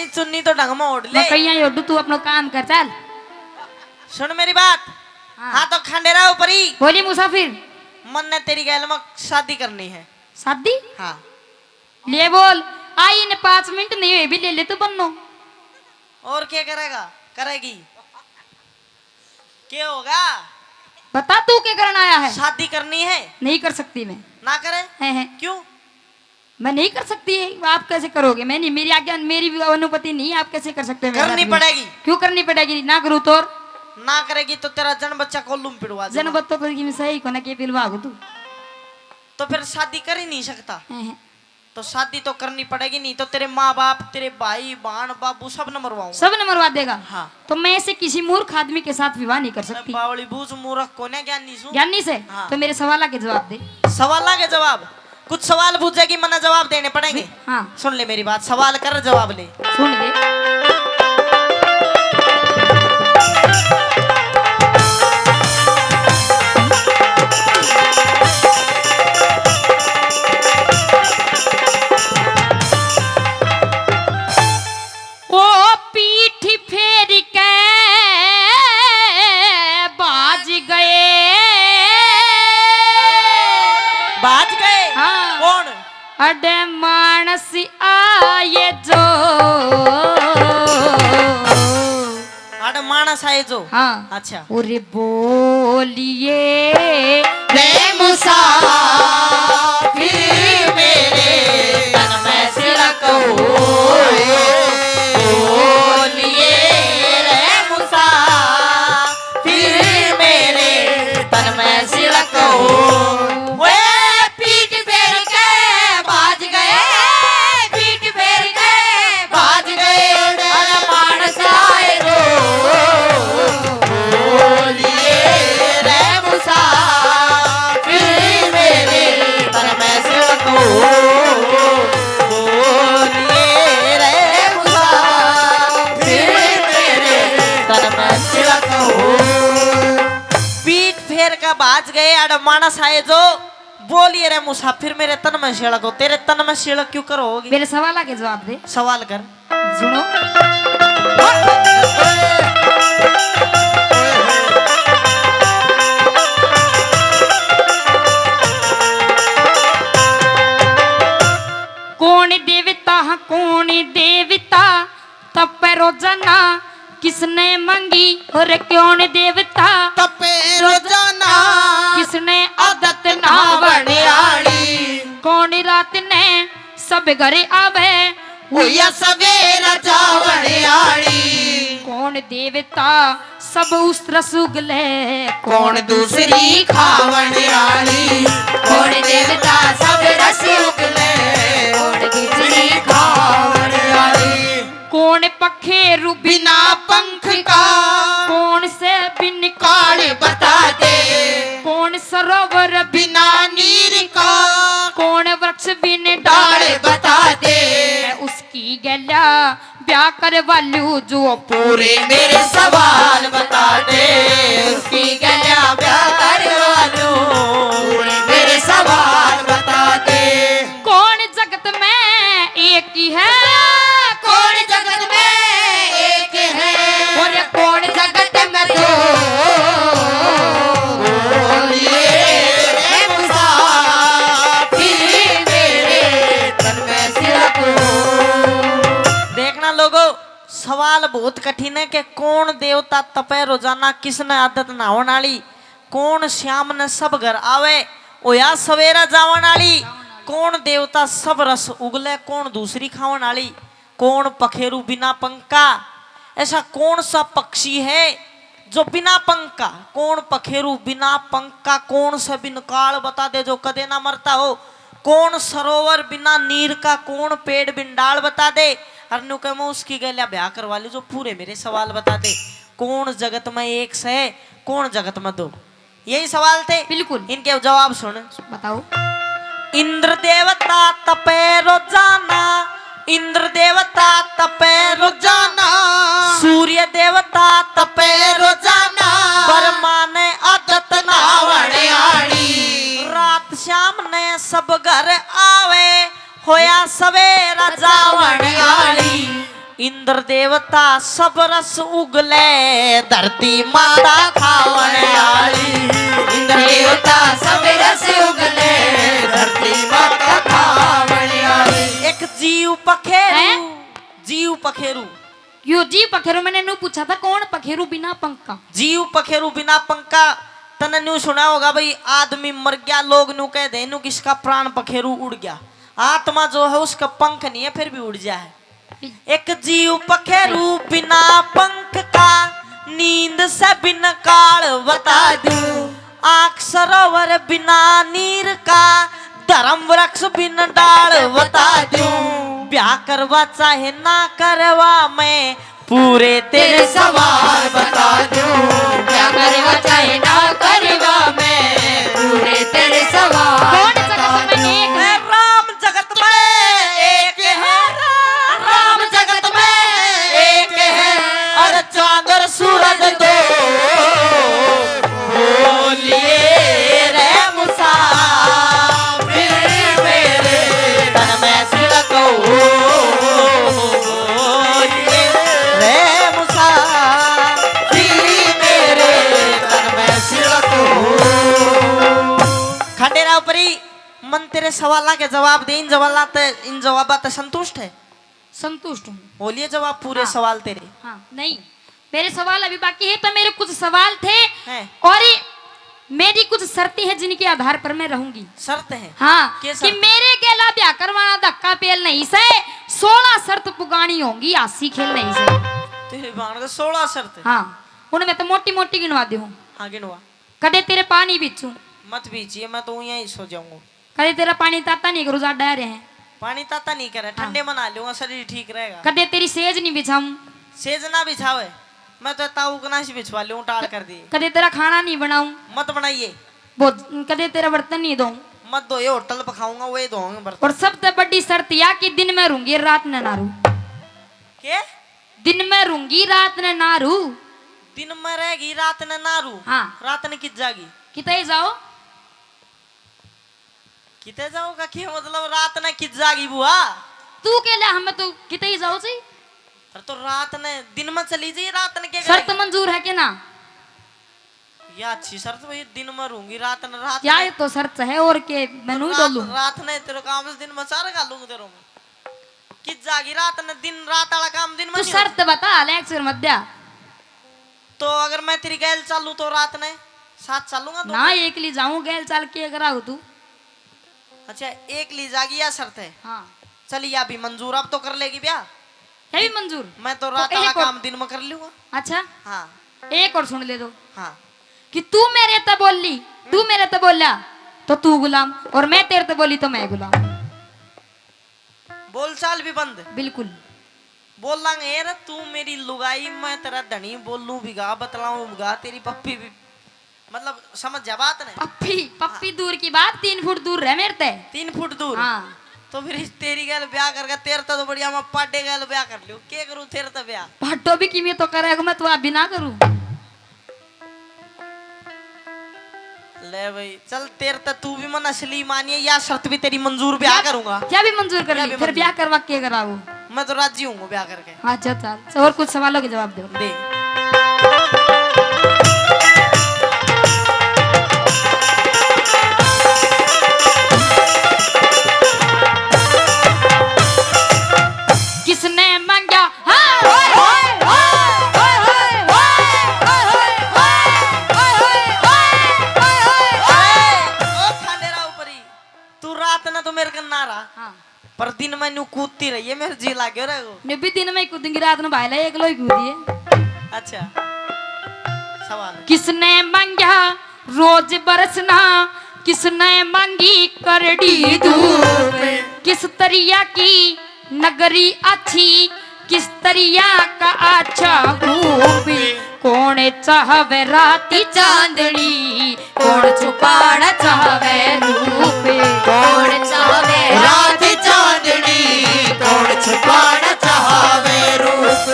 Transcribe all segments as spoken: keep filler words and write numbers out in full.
चुन्नी तो ढंग में ओढ़ ले। मैं कहीं ओढ़ू, तू अपना काम कर, चल। सुन मेरी बात। हाँ। हाँ तो खंडेरा ऊपरी। बोली मुसाफिर। मन ने तेरी गैल में शादी करनी है। शादी? हाँ। ले बोल, आई ने पाँच मिनट नहीं हुए भी ले ले तू बन्नो। और क्या करेगा, करेगी? क्या होगा? बता, तू क्या करना आया है? शादी करनी है। नहीं कर सकती मैं। ना करे? हैं, हैं। क्यों? मैं नहीं कर सकती। आप कैसे करोगे? मैं नहीं, मेरी आज्ञा, मेरी भी अनुमति नहीं है। आप कैसे कर सकते हो मेरे साथ करनी में? पड़ेगी। क्यों करनी पड़ेगी? ना करूँ तो? और ना करेगी तो तेरा जन बच्चा कोल्लू में पिड़वा दूंगा। जन बच्चा तो की मैं सही को ना के पिलवा तू। तो फिर शादी कर ही नहीं सकता। हैं, हैं। तो शादी तो करनी पड़ेगी, नहीं तो तेरे माँ बाप, तेरे भाई, बहन, बाबू सब न मरवाऊंगा। सब न मरवा देगा? हाँ। तो मैं ऐसे किसी मूर्ख आदमी के साथ विवाह नहीं कर सकती। बावली बूझ, मूर्ख कोने, ज्ञानी सू। ज्ञानी से? हाँ। तो मेरे सवालों के जवाब दे। सवालों के जवाब? कुछ सवाल पूछेगी, मन्ने जवाब देने पड़ेंगे। हाँ। सुन ले मेरी बात, सवाल कर, जवाब ले। सुन ले। ओ पीठ फेर के भाज गए। भाज गए? हाँ। कौन? अडे मानस आए जो। अडे मानस आए जो। हाँ। अच्छा। उरे बोलिए रे मुसाफिर मेरे तन में सिलक होए। बोलिए रे मुसाफिर मेरे तन में सिलक हो। ओए पीठ फेर के भाज गए, पीठ फेर के भाज गए, अरे मानस आए जो। बोलिए रे मुसाफिर मेरे तन में सिलक हो। बोलिए रे मुसाफिर मेरे तन में सिलक हो। पीठ फेर के भाज गए, अरे मानस आए जो। बोलिए रे मुसाफिर, मेरे तन में सिलक हो। तेरे तन में सिलक क्यों कर होगी? मेरे सवाल के जवाब दे। सवाल कर। सुनो। कौन देवता, हाँ, कौन देवता तपे रोजाना किसने मांगी और कौन देवता तपे रोजाना किसने आदत नहावण आली। कौन रात ने सब घर आवे हुआ सवेरा जावण आली। कौन देवता सब उस रस उगले कौन दूसरी खावण आली। कौन देवता सब रस उगले कौन दूसरी खावण आली। कौन पखेरु बिना पंख का कौन से बिन काल बता दे। कौन सरोवर बिना नीर का कौन वृक्ष बिन डाल बता दे। उसकी गैल्या ब्याह करवा लूं जो पूरे मेरे सवाल बता दे। उसकी गैल्या ब्याह करवा लूं पूरे मेरे सवाल बता दे। कौन जगत में एक ही है। कौन जगत में एक है। और कौन जगत में दो। बोलिए रे मुसाफिर मेरे तन में सिलक हो। देखना लोगो, सवाल बहुत कठिन है कि कौन देवता तपे रोजाना, किसने आदत नहावण आली, कौन श्याम ने सब घर आवे, होया सवेरा जावण आली, कौन देवता सब रस उगले, कौन दूसरी खावण आली, कौन पखेरु बिना पंख का, ऐसा कौन सा पक्षी है जो बिना पंख का, कौन पखेरु बिना पंख का, कौन सा बिन काल बता दे जो कदे ना मरता हो, कौन सरोवर बिना नीर का, कौन पेड़ बिन डाल बता दे। और न्यू कह मैं उसकी गैल्या ब्याह करवा लूं जो पूरे मेरे सवाल बता दे। कौन जगत में एक से, कौन जगत में दो? यही सवाल थे। बिल्कुल। इनके जवाब सुन। बताओ। इंद्र देवता तपे रोजाना, इंद्र देवता तपे रोजाना, सूर्य देवता तपे रोजाना, ब्रह्मा ने आदत नहावण आली, रात श्याम ने सब घर आवे, होया सवेरा जावण आली। इंद्र देवता सब रस उगले, धरती माता खावण आली। इंद्र देवता सब रस उगले, धरती माता खावण आली। एक जीव पखेरू, हैं? जीव पखेरू। यो जीव पखेरू, मैंने नू पूछा था, कौन पखेरू बिना पंख का? जीव पखेरू बिना पंख का। तने न्यू सुना होगा भाई, आदमी मर गया, लोग न्यू कह दे, न्यू किसका प्राण पखेरू उड़ गया। आत्मा जो है उसका पंख नहीं है, फिर भी उड़ जा है। एक जीव पखेरू बिना पंख का, नींद से बिन काल बता दूं। आंख सरोवर बिना नीर का, धर्म वृक्ष बिन डाल बता दूं। ब्याह करवा चाहे ना करवा, मैं पूरे तेरे सवाल बता दूं। ब्याह करवा चाहे ना करवा, मैं पूरे तेरे सवाल कौन बता जगत में दूं। एक है? राम जगत में एक है, राम जगत में एक है, और चांद और सूरज दो बोलिए रे मुसाफिर, मेरे तन में सिड़क हो। बोलिए रे मुसाफिर, मेरे तन में सिड़क हो। खंडेराव परी, मन तेरे सवालां के जवाब दे, इन जवालां ते, इन जवाबां ते संतुष्ट है? संतुष्ट हूँ। बोलिए जवाब पूरे हाँ। सवाल तेरे। हाँ, नहीं, मेरे सवाल अभी बाकी है, पर मेरे कुछ सवाल थे हैं। और मेरी कुछ शर्तें हैं जिनके आधार पर मैं रहूंगी। शर्त है? हाँ, के कि शर्त? मेरे गेला ब्याह करवाना धक्का पेल नहीं से, सोलह शर्त पुगानी होंगी, हासी खेल नहीं से। तेरे बाण का सोलह शर्त? हाँ, उनमें तो मोटी मोटी गिनवा दूँ। हाँ, गिनवा। कदे तेरे पानी बीचूं? मत बीचिए, मैं तो यहीं सो जाऊंगा। कदे तेरा पानी ताता नहीं करूँ, जाडा रहे हैं। पानी ताता नहीं करे, हाँ। ठंडे में नहा लूंगा, शरीर ठीक रहेगा। कदे तेरी सेज नहीं बिछाऊं? सेज ना बिछावे, मैं तो ताऊ कना से बिछवा लूं, टाल कर दिए। कदे तेरा खाना नहीं बनाऊं? मत बनाइए। भोज-, कदे तेरा बर्तन नहीं धोऊं? मत धोए, होटल पे खाऊंगा, वही धोएंगे बर्तन। और सबसे बड़ी शर्त या कि दिन में रूंगी, रात ने ना रू। के? दिन में रूंगी, रात ने ना रू। दिन में रहेगी, रात ने ना रू। हाँ। रात ने कित जागी? किते ही जाओ। किते जाओ का के मतलब, रात ने कित जागी बुआ? तू के ले, हम तो किते ही जाओ जी। अरे तो रात ने, दिन में चली जाइए, रात ने के शर्त करेगी? मंजूर है के ना? या अच्छी शर्त भाई, दिन में रूंगी, रात ने, रात या ने। ये तो शर्त है, और के, मैं नू रात, डोलूं। रात ने तेरे काम से दिन में चार घालूंगा तेरे में। कित जागी रात ने, दिन रात वाला काम दिन में तू नहीं शर्त होता। बता, लेक्चर मत दिया। तो अगर मैं तेरी गैल चालूं तो रात ने साथ चालूंगा तो? ना, एकली जाऊं, गैल चाल के अगर आओ तू। अच्छा, एकली जागी या शर्त है? हाँ। चल, या भी मंजूर, अब तो कर लेगी ब्याह। क्या भी मंजूर? मैं तो तो रात वाला एक और काम दिन में कर लूंगा। अच्छा। हाँ। एक और सुन ले दो। हाँ। कि तू मेरे ते बोली, तू मेरे ते बोला तो तू गुलाम, और मैं तेरे ते बोली तो मैं गुलाम। बोलचाल भी बंद। बिल्कुल। बोलांगे, "ए रे, तू मेरी लुगाई, मैं तेरा धनी, बोलूं बिगा, बतलाऊं बिगा, तेरी पप्पी भी।" मतलब, समझ जा बात ने? पप्पी, पप्पी हाँ। दूर की बात, तीन फुट दूर रह मेरे ते। तीन फुट दूर? हाँ। तो फिर इस तेरी गैल ब्याह करके, तेरे ते तो बढ़िया मैं पाडे गैल ब्याह कर लूं। के करूं तेरे ते ब्याह? पाडो भी किमी तो करेगा, मैं तो अभी ना करूं। ले भाई, चल, तेरे ते तू भी मन असली मानिए, या शर्त भी तेरी मंजूर ब्याह क्या, करूंगा। क्या भी मंजूर कर क्या ली, भी फिर मंजूर। ब्याह करवा के कराओ। मैं तो राजी हूँ ब्याह करके। अच्छा, चल, और कुछ सवालों के जवाब दो। दे। किसने मांगा? हाँ, ओए, ओए, ओए, ओए, ओए, ओए, ओए, ओए, ओए, ओए, ओए, ओए, ओए, ओए। अरे, ओ खंडेराव परी, तू रात ना तो मेरे कन ना रहा, हाँ। पर दिन में न्यू कूदती रही है, मेरे जी लाग्यो रहेगो। मैं भी दिन में ही कूदूंगी, रात में भाई ला एकलो ही कूदिए। अच्छा, सवाल है। किसने मांगा रोज बरसना, किसने मांगी करड़ी धूप, किस तरिया की नगरी अच्छी, किस तरिया का अच्छा रूप। कौन चाहवे रात चांदनी, कौन छुपाना चाहवे रूप। कौन चाहवे रात चांदनी, कौन छुपाना चाहवे रूप।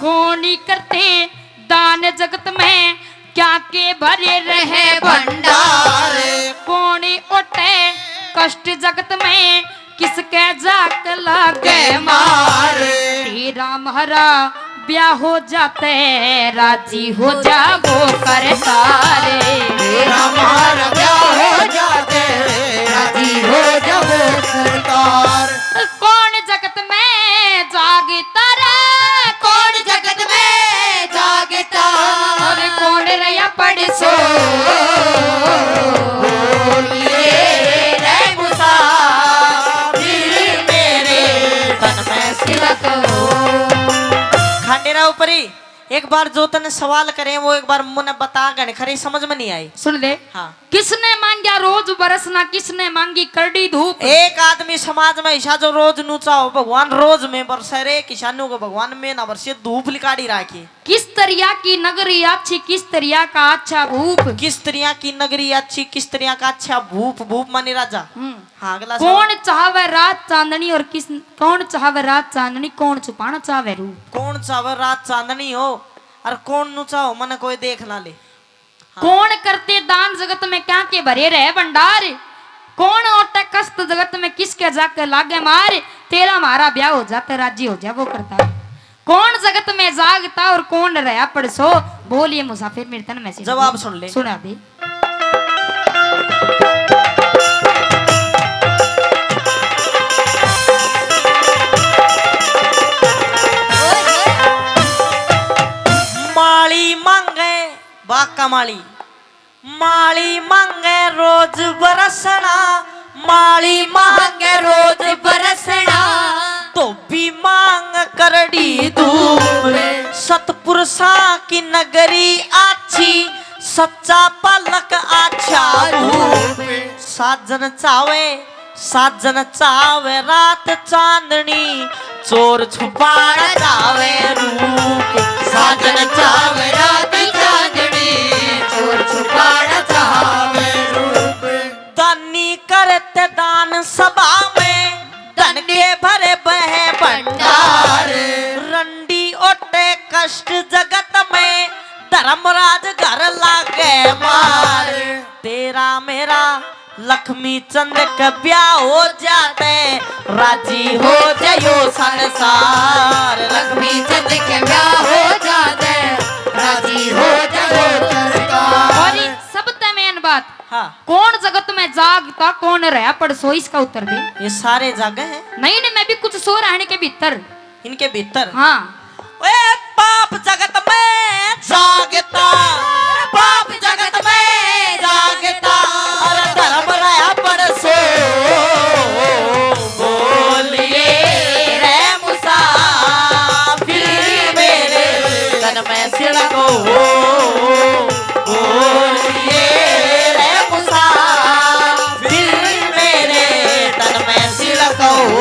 कौन ही करते दान जगत में, क्या के भरे रहे भंडार। कौन ओटे कष्ट जगत में, किसके जाके लागे मार। राम हरा ब्याह हो जाते, राजी हो जावो करतार। राम हरा ब्याह हो जाते, राजी हो जावो करतार। कौन जगत में जागता रे, कौन जगत में जागता, और कौन रहा पड़सो। बोलिए रे मुसाफिर, मेरे तन में सिलक हो। खांडेरा ऊपरी, एक बार जो तने सवाल करे, वो एक बार मने बता, घणे खरे समझ में नहीं आई। सुन ले। हाँ। किसने मांग्या रोज बरसना, किसने मांगी करड़ी धूप? एक आदमी समाज में हिस्सा जो रोज नूचा हो, भगवान रोज में बरसे रे, किसानों को भगवान में ना बरसे, धूप लिकाड़ी राखी। किस तरिया की नगरी अच्छी, किस तरिया का अच्छा भूप? किस तरिया की नगरी अच्छी, किस तरिया का अच्छा भूप? भूप माने राजा। हम्म। हाँ, अगला सवाल। कौन चाहवे रात चांदनी और किस, कौन चाहवे रात चांदनी, कौन छुपाना चाहवे रूप? कौन चाहवे रात चांदनी हो और कौन नूचा हो, मने कोई देख ना ले। हाँ। कौन करते दान जगत में, क्या के भरे रहे भंडार? कौन ओटे कष्ट जगत में, किसके जाके लागे मार? तेरा म्हारा ब्याह हो जाते, राजी हो जा वो करता। कौन जगत में जागता और कौन रहा पड़सो? बोलिए मुसाफिर, मेरे तन में से जवाब सुन ले। सुना दे। माली मांगे बाका माली, माली मांगे रोज बरसना, माली मांगे रोज बरसना, धोबी मांग करड़ी धूप। सतपुरुषा की नगरी आछी, सच्चा पलक आछा रूप। साजन चावे, साजन चावे रात चांदनी, चोर छुपाना चावे रूप। साजन चावे रात चांदनी, चोर छुपाना चावे रूप। दानी करते दान सभा में, धन के भरे बहे भंडार। रंडी ओटे कष्ट जगत में, धर्मराज घर लागे मार। तेरा मेरा लक्ष्मी चंद के ब्याह हो जाते, राजी हो जायो संसार। लक्ष्मी चंद के ब्याह हो जाते, राजी हो जायो संसार। और सबसे मेन बात, हाँ। कौन जगत में जागता, कौन रहा पड़सो, इसका उत्तर दे। ये सारे जागे हैं। नहीं, नहीं, मैं भी कुछ सो रहने के भीतर। इनके भीतर। हाँ। ए बाप जगत में जागता, बाप जगत में जागता, अरे धर्म रहा पड़सो। बोलिए रे मुसाफिर, मेरे तन में सिलक हो। बोलिए रे मुसाफिर, मेरे तन में सिलक हो।